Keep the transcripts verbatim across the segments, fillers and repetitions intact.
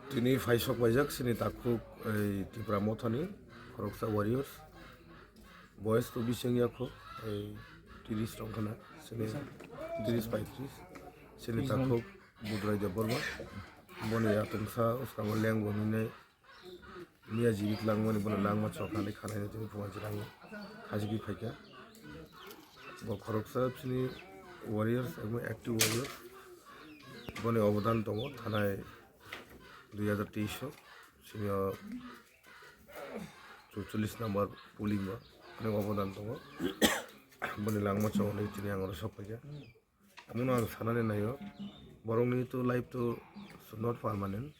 Tini phaisok paijak chini takhuk ei Tipra Mothani khoroksa warriors. Boyes to bising yakho ei tiris tongkhana, chini tiris paitris. Chini takhuk Budrai Debbarma. Boni atungsa uskango lengbo hinwi miya jibit langmani bono langma chokani khanai tini phunga jwrango khajigwi phaikha. Bo khoroksa chini warriors, ekdom active warriors. Boni obodan tongo thanai dui hazar teis o, chini o chorchollis number polling o ani obodan tongo. Boni langma chokani tini ang oro sok phaikha. Omono ang sanani naio, borokni to life to not permanent.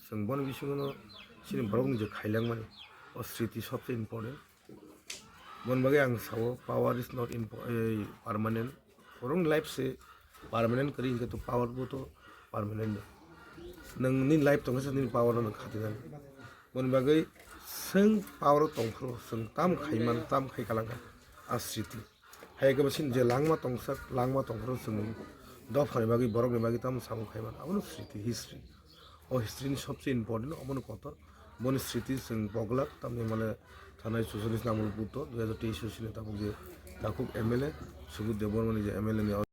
Chwng boni bisingono chini borokni je khailangmani, o sriti sobse important. Boni bagwi ang sao, power is not impo-, eh, permanent. Borokni life se permanent kwrwi hinkhe to power bo to permanent no. Nwng nini life tongkhe se nini power no nwng khatinani. Boni bagwi chwng power o tongphuru chwng tam khaiman, tam khai kalangkha, a sriti. Hai khe bo chini je langma tongsa, langma tongphuru chwng dophani bagwi, borokni bagwi tamo samung khai mano, abono sriti, history. O history ni sobse important, obono kotor. Boni sriti chwng pogwlak, tamni hwnmale thanai chorchollis number booth o dui hazar teis o chini tabuk je takhuk M L A, Subudh Debbarmani je M L A ni